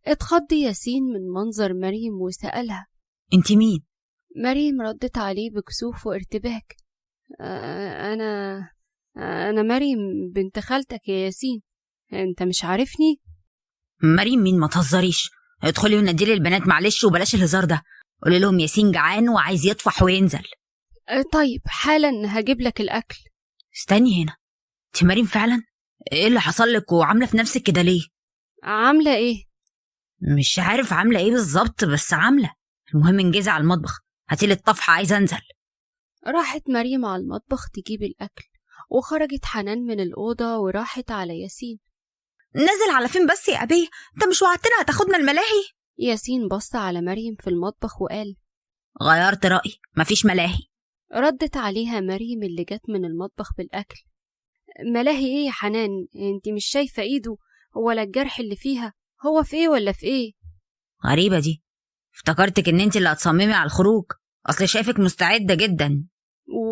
اتخض ياسين من منظر مريم وسألها: انت مين؟ مريم ردت عليه بكسوف وارتباك: أنا مريم بنت خالتك يا ياسين، انت مش عارفني؟ مريم مين؟ ما تهزريش، ادخلي ونادي البنات معلش وبلاش الهزار ده، قولي لهم ياسين جعان وعايز يطفح وينزل. طيب حالا هجيب لك الأكل. استني هنا، انت مريم فعلا؟ ايه اللي حصل لك وعامله في نفسك كده ليه؟ عامله ايه؟ مش عارف عامله ايه بالظبط، بس عامله. المهم انجزي على المطبخ، هاتيلي الطفحه عايزه انزل. راحت مريم على المطبخ تجيب الأكل، وخرجت حنان من الأوضة وراحت على ياسين. نازل على فين بس يا أبي؟ انت مش وعدتنا هتاخدنا الملاهي؟ ياسين بص على مريم في المطبخ وقال: غيرت رأيي، مفيش ملاهي. ردت عليها مريم اللي جت من المطبخ بالأكل: ملاهي ايه يا حنان؟ انت مش شايفة ايده ولا الجرح اللي فيها؟ هو في ايه ولا في ايه؟ غريبة دي، افتكرتك ان انت اللي هتصممي على الخروج، اصل شايفك مستعدة جدا.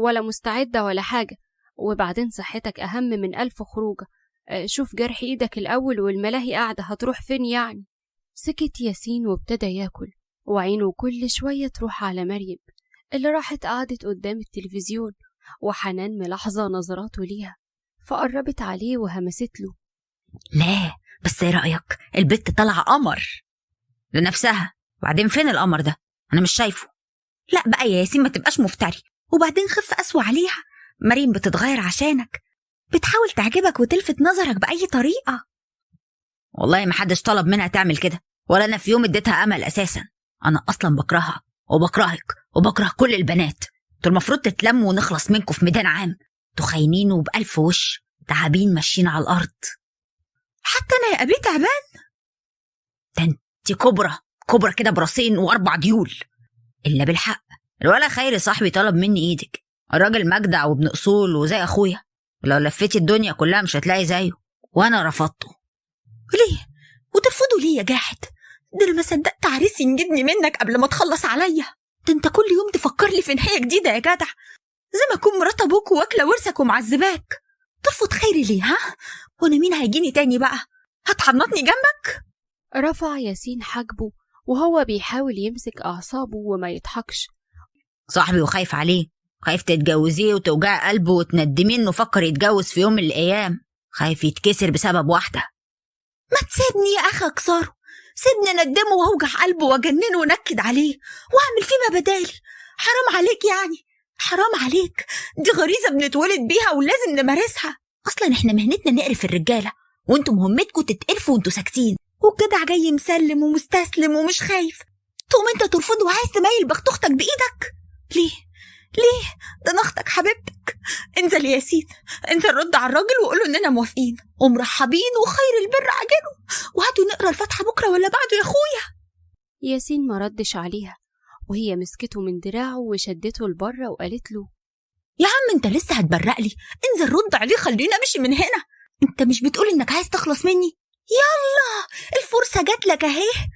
ولا مستعدة ولا حاجة، وبعدين صحتك أهم من 1000 خروجة. شوف جرح ايدك الأول والملاهي قاعدة، هتروح فين يعني؟ سكت ياسين وابتدى ياكل، وعينه كل شوية تروح على مريم اللي راحت قعدت قدام التلفزيون، وحنان ملاحظة نظراته ليها، فقربت عليه وهمست له: لا بس ايه رأيك، البت طالعة قمر لنفسها. وبعدين فين القمر ده؟ أنا مش شايفه. لا بقى يا ياسين ما تبقاش مفتري، وبعدين خف قسوة عليها، مريم بتتغير عشانك، بتحاول تعجبك وتلفت نظرك بأي طريقة. والله ما حدش طلب منها تعمل كده، ولا أنا في يوم اديتها أمل أساسا. أنا أصلا بكرهها وبكرهك وبكره كل البنات. انتوا المفروض تتلموا ونخلص منكم في ميدان عام. انتوا خاينين وبألف وش، تعابين ماشيين على الأرض. حتى أنا يا أبي تعبان؟ ده انت كبرة كبرة كده براسين و4 ديول. إلا بالحق الولا خيري صاحبي طلب مني إيدك، الراجل مجدع وابن أصول وزي أخويا، لو لفيتي الدنيا كلها مش هتلاقي زيه، وأنا رفضته. ليه؟ وترفضه ليه يا جاحد؟ ده أنا ما صدقت عريس ينجدني منك قبل ما تخلص عليا. ده أنت كل يوم تفكر لي في نهاية جديدة يا جدع، زي ما أكون مرات أبوك واكلة ورثك ومعذباك. ترفض خيري ليه؟ ها؟ وأنا مين هيجيني تاني بقى؟ هتحنطني جنبك؟ رفع ياسين حاجبه وهو بيحاول يمسك أعصابه وما يضحكش. صاحبي وخايف عليه، خايف تتجوزيه وتوجع قلبه وتندميه انه فكر يتجوز في يوم من الايام، خايف يتكسر بسبب واحده. ما تسيبني يا اخي اكسره، سيبني اندمه واوجع قلبه واجننه ونكد عليه واعمل فيه ما بدالي. حرام عليك يعني، حرام عليك، دي غريزه بنتولد بيها ولازم نمارسها. اصلا احنا مهنتنا نقرف الرجاله، وانتم مهمتكم تتقرفوا وانتوا ساكتين. والجدع جاي مسلم ومستسلم ومش خايف، تقوم انت ترفضه وعايز تميل بخت اختك بايدك؟ ليه؟ ليه؟ ده انا اختك حبيبتك. انزل يا ياسين، انزل رد على الراجل وقول له اننا موافقين ومرحبين وخير البر عاجله، وهاتوا نقرا الفاتحه بكره ولا بعده يا اخويا. ياسين ما ردش عليها، وهي مسكته من دراعه وشدته لبره وقالت له: يا عم انت لسه هتبرق لي؟ انزل رد عليه، خلينا امشي من هنا. انت مش بتقول انك عايز تخلص مني؟ يلا الفرصه جات لك اهي.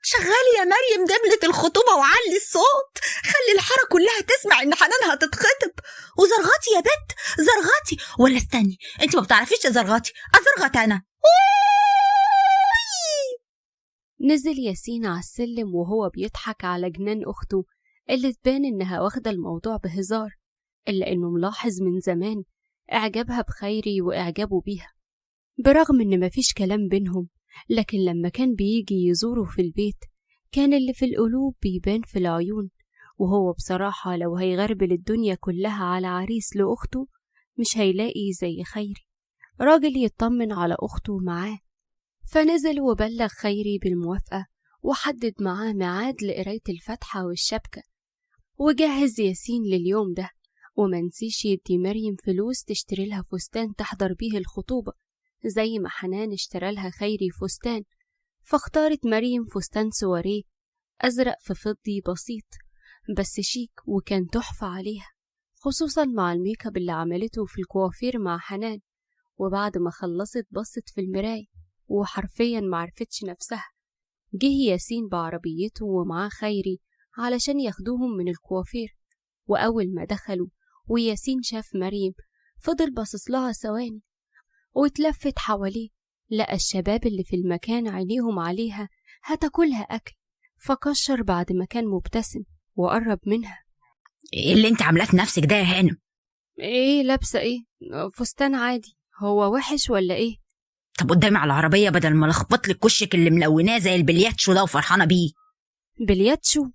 شغالي يا مريم دبلة الخطوبة وعلي الصوت، خلي الحارة كلها تسمع إن حنان هتتخطب. وزرغطي يا بت، زرغطي. ولا استني، انت ما بتعرفيش تزرغطي، أزرغط أنا. نزل ياسين على السلم وهو بيضحك على جنان أخته اللي تبان إنها واخدة الموضوع بهزار، إلا إنه ملاحظ من زمان إعجابها بخيري وإعجابه بيها، برغم إن مفيش كلام بينهم، لكن لما كان بيجي يزوره في البيت كان اللي في القلوب بيبان في العيون. وهو بصراحة لو هيغربل الدنيا كلها على عريس لأخته مش هيلاقي زي خيري، راجل يطمن على أخته معاه. فنزل وبلغ خيري بالموافقة وحدد معاه ميعاد لقراية الفاتحة والشبكة، وجهز ياسين لليوم ده، ومنسيش يدي مريم فلوس تشتري لها فستان تحضر بيه الخطوبة زي ما حنان اشترى لها خيري فستان. فاختارت مريم فستان سواريه أزرق في فضي بسيط بس شيك، وكان تحفة عليها، خصوصا مع الميك اب اللي عملته في الكوافير مع حنان. وبعد ما خلصت بصت في المراية وحرفيا معرفتش نفسها. جه ياسين بعربيته ومعاه خيري علشان ياخدوهم من الكوافير، وأول ما دخلوا وياسين شاف مريم فضل باصص لها ثواني واتلفت حواليه، لقى الشباب اللي في المكان عينيهم عليها هتاكلها أكل. فكشر بعد ما كان مبتسم وقرب منها. ايه اللي انت عاملاه في نفسك ده يا هانم؟ ايه لابسة ايه؟ فستان عادي، هو وحش ولا ايه؟ طب قدامي على العربية بدل ما لخبط لك وشك اللي ملوناه زي البلياتشو ده وفرحانة بيه. بلياتشو؟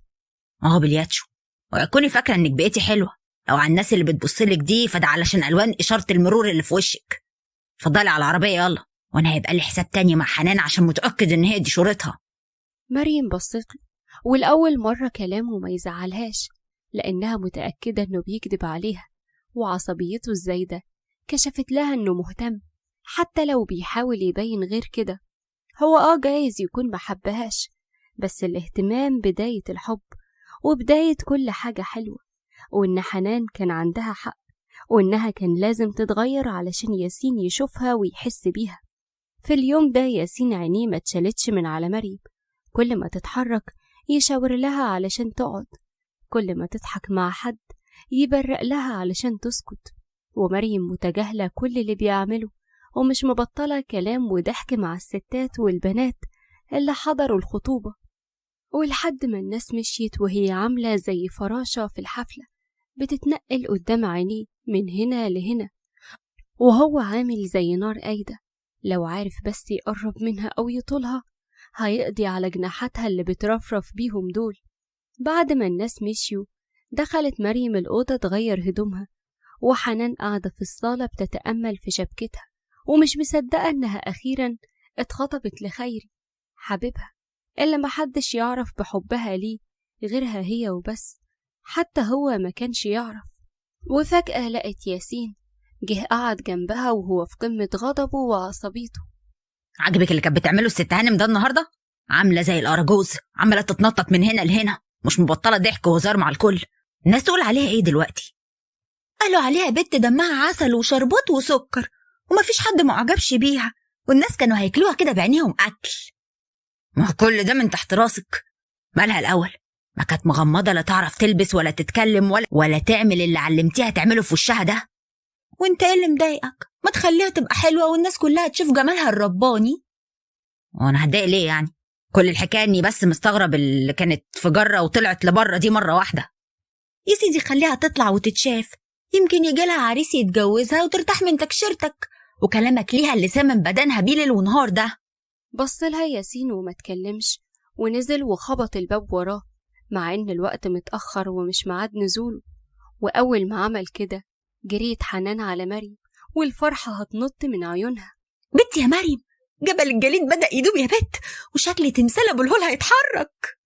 اه بلياتشو. وكوني فاكرة انك بقيتي حلوة، لو على الناس اللي بتبصلك دي فده علشان الوان اشارة المرور اللي في وشك. اتفضلي على العربية يلا، وانا هيبقى لي حساب تاني مع حنان عشان متأكد ان هي دي شورتها. مريم بصت له، والأول مرة كلامه ما يزعلهاش لأنها متأكدة إنه بيكذب عليها، وعصبيته الزايدة كشفت لها إنه مهتم حتى لو بيحاول يبين غير كده. هو جايز يكون ما حبهاش، بس الاهتمام بداية الحب وبداية كل حاجة حلوة، وإن حنان كان عندها حق، وإنها كان لازم تتغير علشان ياسين يشوفها ويحس بيها. في اليوم ده ياسين عينيه ما اتشالتش من على مريم، كل ما تتحرك يشاور لها علشان تقعد، كل ما تضحك مع حد يبرق لها علشان تسكت. ومريم متجاهلة كل اللي بيعمله ومش مبطلة كلام وضحك مع الستات والبنات اللي حضروا الخطوبة. ولحد ما الناس مشيت وهي عاملة زي فراشة في الحفلة بتتنقل قدام عينيه من هنا لهنا، وهو عامل زي نار قايدة، لو عارف بس يقرب منها أو يطولها هيقضي على جناحاتها اللي بترفرف بيهم دول. بعد ما الناس مشيوا دخلت مريم الأوضة تغير هدومها، وحنان قاعدة في الصالة بتتأمل في شبكتها ومش مصدقة إنها أخيرا اتخطبت لخيري حبيبها اللي محدش يعرف بحبها ليه غيرها هي وبس، حتى هو ما كانش يعرف. وفجأة لقت ياسين جه قعد جنبها وهو في قمة غضبه وعصبيته. عجبك اللي كانت بتعمله الست هانم ده النهارده؟ عامله زي الأراجوز، عماله تتنطط من هنا لهنا، مش مبطله ضحك وهزار مع الكل. الناس تقول عليها ايه دلوقتي؟ قالوا عليها بنت دمها عسل وشربات وسكر ومفيش حد ما عجبش بيها، والناس كانوا هياكلوها كده بعينيهم اكل. ما كل ده من تحت راسك. مالها الاول؟ ما كانت مغمضه لا تعرف تلبس ولا تتكلم ولا تعمل اللي علمتيها تعمله في وشها ده. وانت ايه اللي مضايقك؟ ما تخليها تبقى حلوة والناس كلها تشوف جمالها الرباني. وانا هتضايق ليه يعني؟ كل الحكاية اني بس مستغرب اللي كانت في جره وطلعت لبره دي مرة واحدة. يا سيدي خليها تطلع وتتشاف، يمكن يجيلها عريس يتجوزها وترتاح من تكشيرتك وكلامك ليها اللي سمن بدنها بيه ليل ونهار ده. بصلها ياسين وما تكلمش ونزل وخبط الباب وراه، مع ان الوقت متأخر ومش ميعاد نزوله. وأول ما عمل كده جريت حنان على مريم والفرحة هتنط من عيونها. بنت يا مريم، جبل الجليد بدأ يدوب يا بت، وشكل تمثال أبو الهول هيتحرك.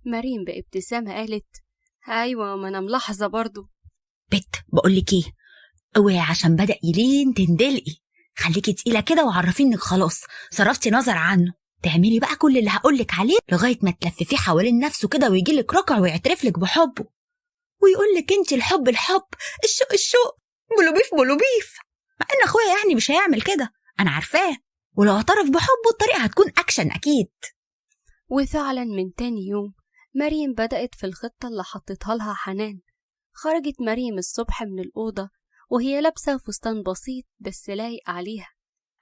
مريم بابتسامة قالت أيوة ما أنا ملاحظة برضو. بت بقولك إيه، اوعي عشان بدأ يلين تندلقي، خليكي تقيلة كده وعرفيني إنك خلاص صرفتي نظر عنه. تعملي بقى كل اللي هقولك عليه لغاية ما تلففيه حوالين نفسه كده ويجيلك ركع ويعترفلك بحبه ويقولك انت الحب الحب، الشوق الشوق، بلوبيف بلوبيف. مع ان اخويا يعني مش هيعمل كده، انا عارفاه، ولو اعترف بحبه الطريقة هتكون اكشن اكيد. وفعلا من تاني يوم مريم بدأت في الخطة اللي حطتها لها حنان. خرجت مريم الصبح من الأوضة وهي لابسة فستان بسيط بس لايق عليها،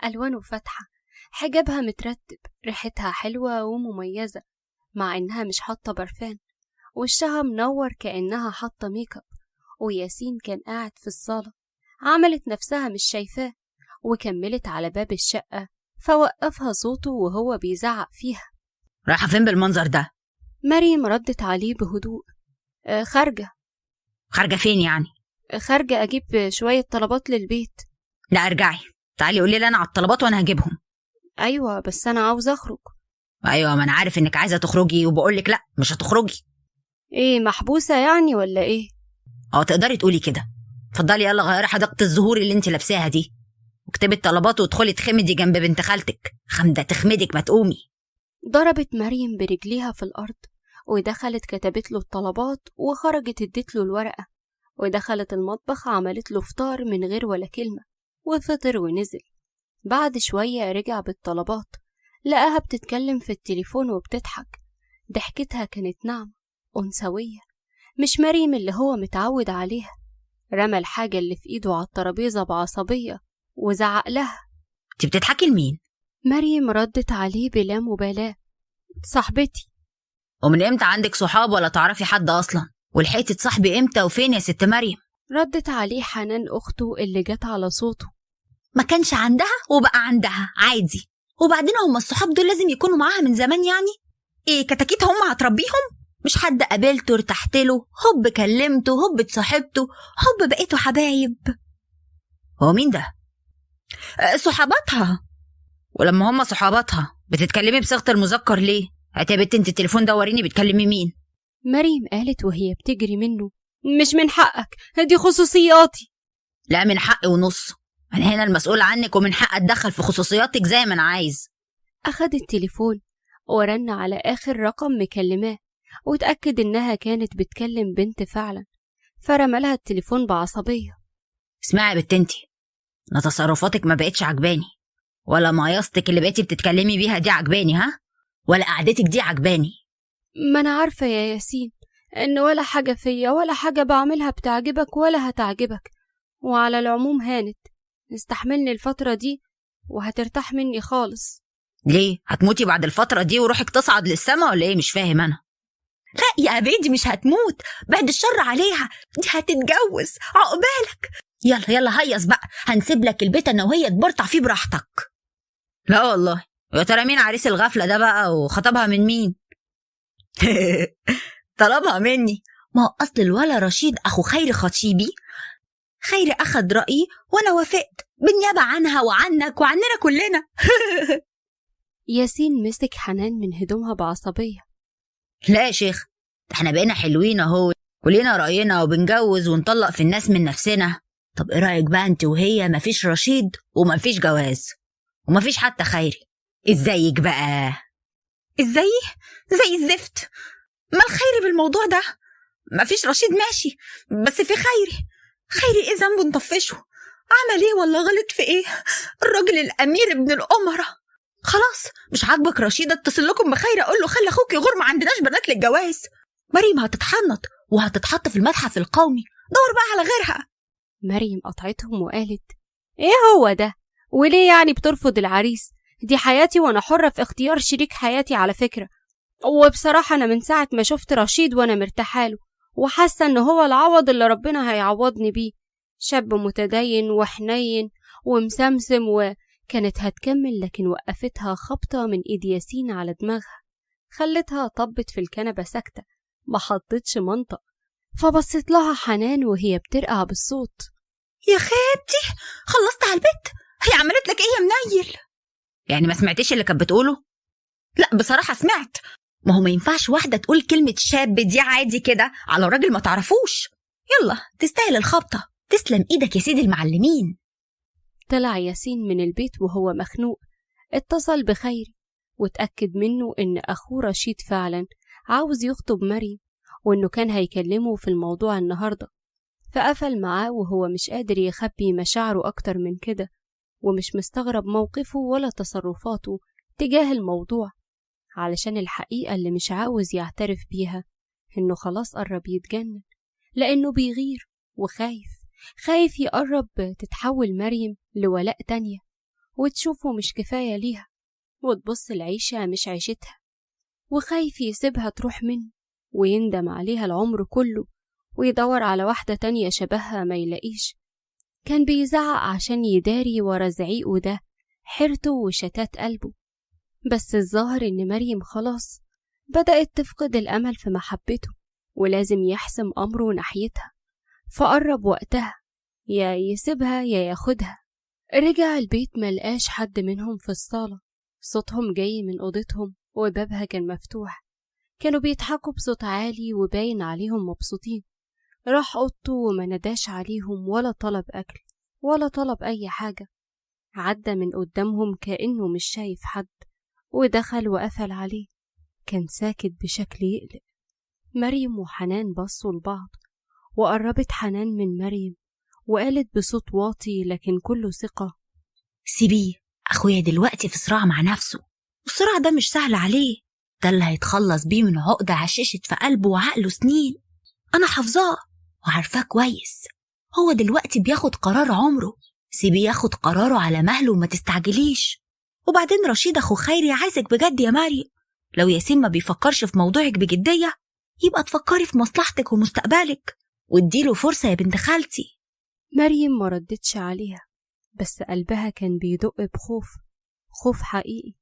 ألوانه فاتحة، حجابها مترتب، ريحتها حلوة ومميزة مع إنها مش حاطة برفان، وشها منور كأنها حاطة make up. وياسين كان قاعد في الصالة، عملت نفسها مش شايفاه وكملت على باب الشقة، فوقفها صوته وهو بيزعق فيها. رايحة فين بالمنظر ده؟ مريم ردت عليه بهدوء، خارجة. خارجة فين يعني؟ خارجة أجيب شوية طلبات للبيت. لا ارجعي، تعالي قولي لي أنا على الطلبات وأنا هجيبهم. أيوة بس أنا عاوزة أخرج. أيوة ما أنا عارف إنك عايزة تخرجي، وبقولك لا مش هتخرجي. إيه محبوسة يعني ولا إيه؟ أه تقدري تقولي كده. اتفضلي يلا غيري حديقة الزهور اللي انت لابساها دي، واكتبي الطلبات وادخلي تخمدي جنب بنت خالتك. خمدة تخمدك ما تقومي. ضربت مريم برجليها في الأرض ودخلت كتبت له الطلبات وخرجت ادت له الورقة، ودخلت المطبخ عملت له فطار من غير ولا كلمة، وفطر ونزل. بعد شوية رجع بالطلبات، لقاها بتتكلم في التليفون وبتضحك. ضحكتها كانت ناعمة أنثوية، مش مريم اللي هو متعود عليها. رمى الحاجة اللي في إيده على الترابيزة بعصبية وزعق لها، انت بتضحكي لمين؟ مريم ردت عليه بلا مبالاة، صاحبتي. ومن امتى عندك صحاب ولا تعرفي حد اصلا؟ ولحقتي تصاحبي امتى وفين يا ست مريم؟ ردت عليه حنان اخته اللي جت على صوته. ما كانش عندها وبقى عندها عادي. وبعدين هم الصحاب دول لازم يكونوا معاها من زمان يعني؟ ايه كتاكيت هم هتربيهم؟ مش حد قابلته ارتحت له، هوب كلمته، هوب اتصاحبته، هوب بقيتوا حبايب. هو مين ده؟ صحاباتها. ولما هم صحاباتها بتتكلمي بصيغة المذكر ليه؟ هاتي يا بنت انت التليفون ده وريني بتكلمي مين. مريم قالت وهي بتجري منه، مش من حقك، دي خصوصياتي. لا من حقي ونص، انا هنا المسؤول عنك ومن حق اتدخل في خصوصياتك زي ما انا عايز. اخد التليفون ورن على اخر رقم مكلماه وتأكد انها كانت بتكلم بنت فعلا، فرملها التليفون بعصبية. اسمعي يا بنت انتي، انا تصرفاتك ما بقتش عجباني، ولا مقايستك اللي بقيتي بتتكلمي بيها دي عجباني، ها، ولا قعدتك دي عجباني. ما انا عارفة يا ياسين ان ولا حاجة فيا ولا حاجة بعملها بتعجبك ولا هتعجبك، وعلى العموم هانت، استحملني الفترة دي وهترتاح مني خالص. ليه؟ هتموتي بعد الفترة دي وروحك تصعد للسما ولا ايه؟ مش فاهم انا. لا يا بيدي مش هتموت، بعد الشر عليها، دي هتتجوز عقبالك. يلا يلا هيص بقى، هنسيب لك البيت انا وهي تبرطع فيه براحتك. لا والله، يا ترى مين عريس الغفلة ده بقى وخطبها من مين؟ طلبها مني. ما هو اصل الولا رشيد اخو خيري خطيبي، خيري اخد رأيي وانا وافقت بالنيابة عنها وعنك وعننا كلنا. ياسين مسك حنان من هدومها بعصبية. لا يا شيخ، احنا بقينا حلوين اهو، كلنا رأينا وبنجوز ونطلق في الناس من نفسنا. طب ايه رأيك بقى انت وهي؟ مفيش رشيد ومفيش جواز ومفيش حتى خيري، ازيك بقى؟ ازاي؟ زي الزفت. ما الخيري بالموضوع ده؟ مفيش رشيد ماشي، بس في خيري. خيري ايه ذنبه نطفشه؟ عمل ايه ولا غلط في ايه؟ الراجل الامير ابن الامراء. خلاص مش عاجبك رشيد، اتصل لكم بخير اقول له خلي اخوك يغور، ما عندناش بنات للجواز. مريم هتتحنط وهتتحط في المتحف القومي، دور بقى على غيرها. مريم قطعتهم وقالت، ايه هو ده؟ وليه يعني بترفض العريس؟ دي حياتي وانا حرة في اختيار شريك حياتي على فكرة. وبصراحة انا من ساعة ما شفت رشيد وانا مرتاحاله وحاسة ان هو العوض اللي ربنا هيعوضني بيه. شاب متدين وحنين ومسمسم. وكانت هتكمل لكن وقفتها خبطة من ايد ياسين على دماغها، خلتها طبت في الكنبة ساكتة، ما حطتش منطق. فبصت لها حنان وهي بترقع بالصوت، يا خيبتي خلصت على البيت، هي عملت لك ايه يا منيل؟ يعني ما سمعتيش اللي كانت بتقوله؟ لا بصراحة سمعت. ما هو ما ينفعش واحدة تقول كلمة شاب دي عادي كده على راجل ما تعرفوش. يلا تستاهل الخبطة، تسلم ايدك يا سيدي المعلمين. طلع ياسين من البيت وهو مخنوق، اتصل بخيري وتأكد منه إن أخوه رشيد فعلا عاوز يخطب مريم وإنه كان هيكلمه في الموضوع النهاردة. فقفل معاه وهو مش قادر يخبي مشاعره أكتر من كده، ومش مستغرب موقفه ولا تصرفاته تجاه الموضوع، علشان الحقيقة اللي مش عاوز يعترف بيها إنه خلاص قرب يتجنن، لأنه بيغير وخايف، خايف يقرب تتحول مريم لولاء تانية وتشوفه مش كفاية ليها وتبص العيشة مش عيشتها، وخايف يسيبها تروح منه ويندم عليها العمر كله ويدور على واحدة تانية شبهها ما يلاقيش. كان بيزعق عشان يداري ورا زعيقه ده حيرته وشتات قلبه، بس الظاهر إن مريم خلاص بدأت تفقد الأمل في محبته ولازم يحسم أمره ناحيتها، فقرب وقتها يا يسيبها يا ياخدها. رجع البيت ملقاش حد منهم في الصالة، صوتهم جاي من أوضتهم وبابها كان مفتوح، كانوا بيضحكوا بصوت عالي وباين عليهم مبسوطين. راح أوضته وما نداش عليهم ولا طلب أكل ولا طلب أي حاجة، عدى من قدامهم كأنه مش شايف حد ودخل وقفل عليه. كان ساكت بشكل يقلق. مريم وحنان بصوا لبعض، وقربت حنان من مريم وقالت بصوت واطي لكن كله ثقة، سيبيه، أخويا دلوقتي في صراع مع نفسه، والصراع ده مش سهل عليه، ده اللي هيتخلص بيه من عقدة عششت في قلبه وعقله سنين. أنا حافظاه وعارفاه كويس، هو دلوقتي بياخد قرار عمره، سيبيه ياخد قراره على مهله وما تستعجليش. وبعدين رشيد أخو خيري عايزك بجد يا مريم، لو ياسين ما بيفكرش في موضوعك بجدية يبقى تفكري في مصلحتك ومستقبلك، واديله فرصة يا بنت خالتي. مريم ما ردتش عليها، بس قلبها كان بيدق بخوف، خوف حقيقي.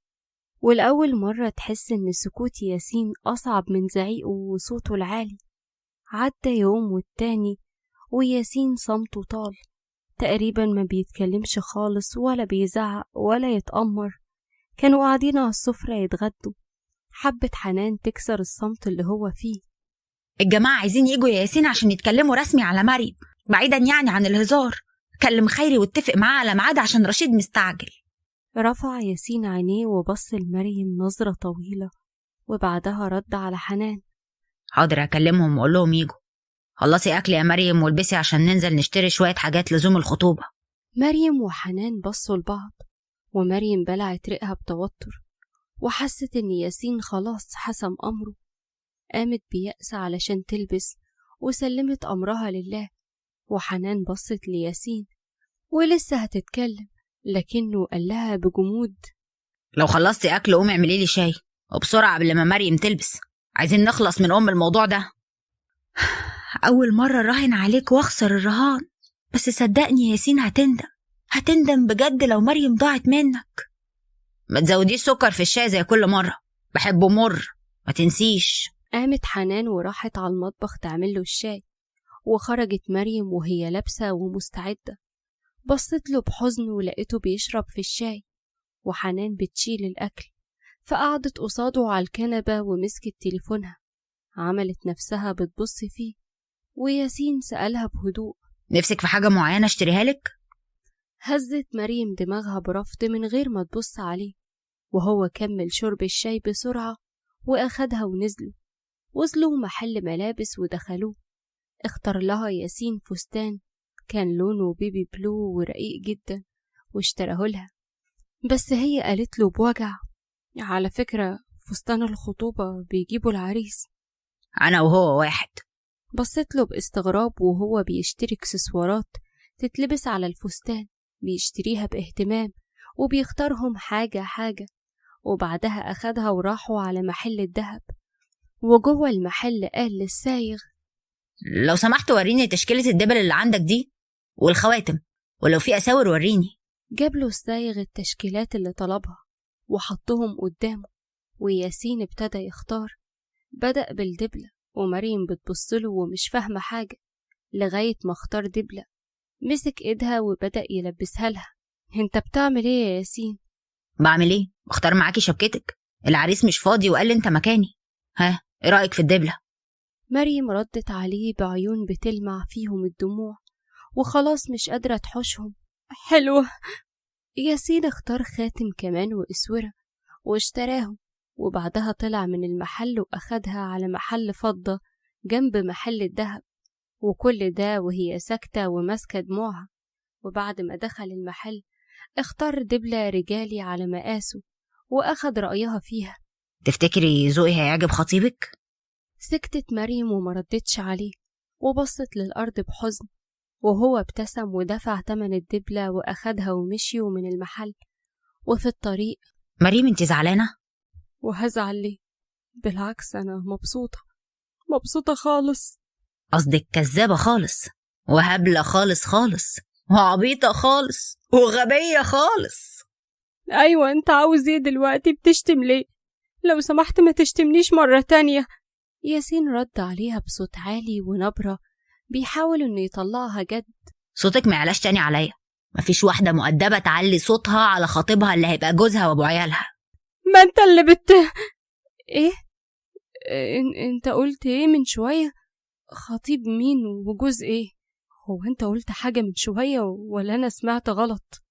والأول مرة تحس إن سكوت ياسين أصعب من زعيقه وصوته العالي. عدى يوم والتاني وياسين صمته طال، تقريبا ما بيتكلمش خالص ولا بيزعق ولا يتأمر. كانوا قاعدين على السفرة يتغدوا. حبت حنان تكسر الصمت اللي هو فيه. الجماعة عايزين يجوا يا ياسين عشان يتكلموا رسمي على مريم، بعيدا يعني عن الهزار. كلم خيري واتفق معاه على ميعاد عشان رشيد مستعجل. رفع ياسين عينيه وبص لمريم نظرة طويلة، وبعدها رد على حنان. حاضر هكلمهم واقول لهم يجوا. خلصي اكل يا مريم والبسي عشان ننزل نشتري شوية حاجات لزوم الخطوبة. مريم وحنان بصوا لبعض، ومريم بلعت ريقها بتوتر وحست ان ياسين خلاص حسم امره. قامت بيأس علشان تلبس وسلمت امرها لله. وحنان بصت لياسين ولسه هتتكلم، لكنه قال لها بجمود: لو خلصتي اكل قومي اعملي لي شاي، وبسرعة قبل ما مريم تلبس، عايزين نخلص من ام الموضوع ده. أول مرة راهن عليك واخسر الرهان، بس صدقني يا ياسين هتندم، هتندم بجد لو مريم ضاعت منك. ما تزوديش سكر في الشاي زي كل مرة، بحبه مر، ما تنسيش. قامت حنان وراحت على المطبخ تعمل له الشاي، وخرجت مريم وهي لابسة ومستعدة. بصت له بحزن ولقيته بيشرب في الشاي، وحنان بتشيل الأكل، فقعدت قصاده على الكنبة ومسكت تليفونها. عملت نفسها بتبص فيه، وياسين سألها بهدوء: نفسك في حاجة معينة اشتريها لك؟ هزت مريم دماغها برفض من غير ما تبص عليه، وهو كمل شرب الشاي بسرعة وأخدها ونزلوا. وصلوا محل ملابس ودخلوه. اختار لها ياسين فستان كان لونه بيبي بلو ورقيق جدا، واشتراه لها. بس هي قالت له بوجع: على فكرة فستان الخطوبة بيجيبوا العريس. أنا وهو واحد. بصيت له باستغراب وهو بيشتري اكسسوارات تتلبس على الفستان، بيشتريها باهتمام وبيختارهم حاجة حاجة. وبعدها أخدها وراحوا على محل الذهب، وجوه المحل قال للسايغ: لو سمحت وريني تشكيلة الدبل اللي عندك دي والخواتم، ولو في أساور وريني. جاب له السايغ التشكيلات اللي طلبها وحطهم قدامه، وياسين ابتدى يختار. بدأ بالدبلة ومريم بتبصله ومش فاهمة حاجة، لغاية ما اختار دبلة. مسك ايدها وبدأ يلبسها لها. انت بتعمل ايه يا ياسين؟ بعمل ايه؟ بختار معاكي شبكتك، العريس مش فاضي وقال لي انت مكاني. ها ايه رأيك في الدبلة؟ مريم ردت عليه بعيون بتلمع فيهم الدموع وخلاص مش قادرة تحوشهم. حلوة. ياسين اختار خاتم كمان وإسورة واشتراهم، وبعدها طلع من المحل وأخدها على محل فضة جنب محل الذهب، وكل ده وهي ساكتة وماسكة دموعها. وبعد ما دخل المحل اختار دبلة رجالي على مقاسه وأخد رأيها فيها. تفتكري ذوقي هيعجب خطيبك؟ سكتت مريم وما ردتش عليه وبصت للأرض بحزن، وهو ابتسم ودفع تمن الدبلة وأخدها ومشيوا من المحل. وفي الطريق: مريم انت زعلانة؟ وهزعل ليه؟ بالعكس أنا مبسوطة، مبسوطة خالص. قصدك كذابة خالص، وهبلة خالص خالص، وعبيطة خالص، وغبية خالص. أيوة أنت عاوز إيه دلوقتي؟ بتشتم ليه؟ لو سمحت ما تشتمنيش مرة تانية. ياسين رد عليها بصوت عالي ونبرة بيحاول إنه يطلعها جد. صوتك ما يعلاش تاني عليا، مفيش واحدة مؤدبة تعلي صوتها على خطيبها اللي هيبقى جوزها وابو عيالها. ما انت اللي ايه؟ انت قلت ايه من شوية؟ خطيب مين وجوز ايه؟ هو انت قلت حاجة من شوية ولا انا سمعت غلط؟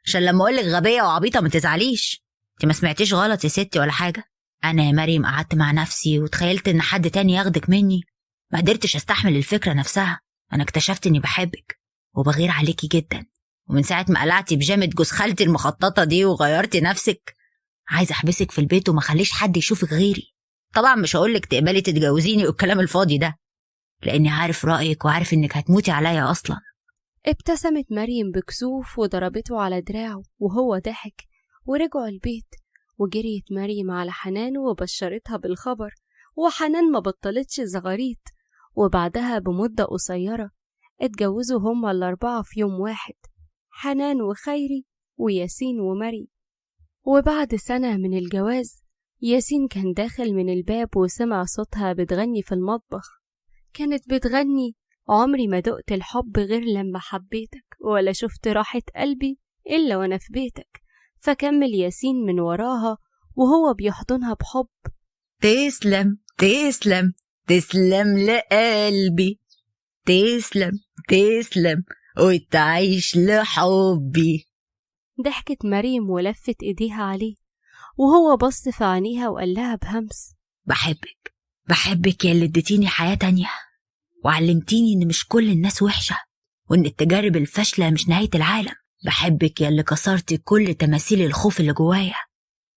عشان لما اقولك غبية وعبيطة ما تزعليش، انت ما سمعتيش غلط يا ستي ولا حاجة. انا يا مريم قعدت مع نفسي وتخيلت ان حد تاني ياخدك مني، ما قدرتش استحمل الفكرة نفسها. انا اكتشفت اني بحبك وبغير عليكي جدا، ومن ساعة ما قلعتي بجامة جوز خالتي المخططة دي وغيرتي نفسك، عايزة احبسك في البيت وما خليش حد يشوفك غيري. طبعا مش هقولك تقبلي تتجوزيني والكلام الفاضي ده، لاني عارف رأيك وعارف انك هتموتي عليا اصلا. ابتسمت مريم بكسوف وضربته على دراعه وهو ضحك، ورجعوا البيت. وجريت مريم على حنان وبشرتها بالخبر، وحنان ما بطلتش زغاريت. وبعدها بمدة قصيرة اتجوزوا هما الأربعة في يوم واحد، حنان وخيري وياسين ومريم. وبعد سنة من الجواز ياسين كان داخل من الباب وسمع صوتها بتغني في المطبخ. كانت بتغني عمري ما دقت الحب غير لما حبيتك، ولا شفت راحة قلبي إلا وأنا في بيتك. فكمل ياسين من وراها وهو بيحضنها بحب، تسلم تسلم تسلم لقلبي، تسلم تسلم وتعيش لحبي. ضحكت مريم ولفت ايديها عليه، وهو بص في عينيها وقال لها بهمس، بحبك بحبك يا اللي اديتيني حياة تانية، وعلمتيني ان مش كل الناس وحشة، وان التجارب الفاشلة مش نهاية العالم. بحبك يا اللي كسرتي كل تماثيل الخوف اللي جوايا،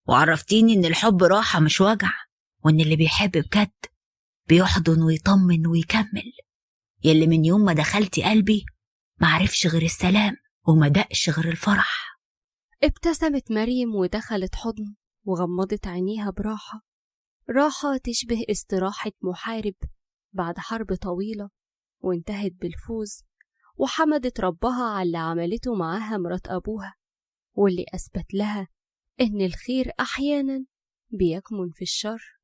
وعرفتيني ان الحب راحة مش وجع، وان اللي بيحب بجد بيحضن ويطمن ويكمل. يا اللي من يوم ما دخلتي قلبي معرفش غير السلام وما دقش غير الفرح. ابتسمت مريم ودخلت حضنه وغمضت عينيها براحة، راحة تشبه استراحة محارب بعد حرب طويلة وانتهت بالفوز. وحمدت ربها على اللي عملته معاها مرات أبوها، واللي أثبت لها إن الخير أحيانا بيكمن في الشر.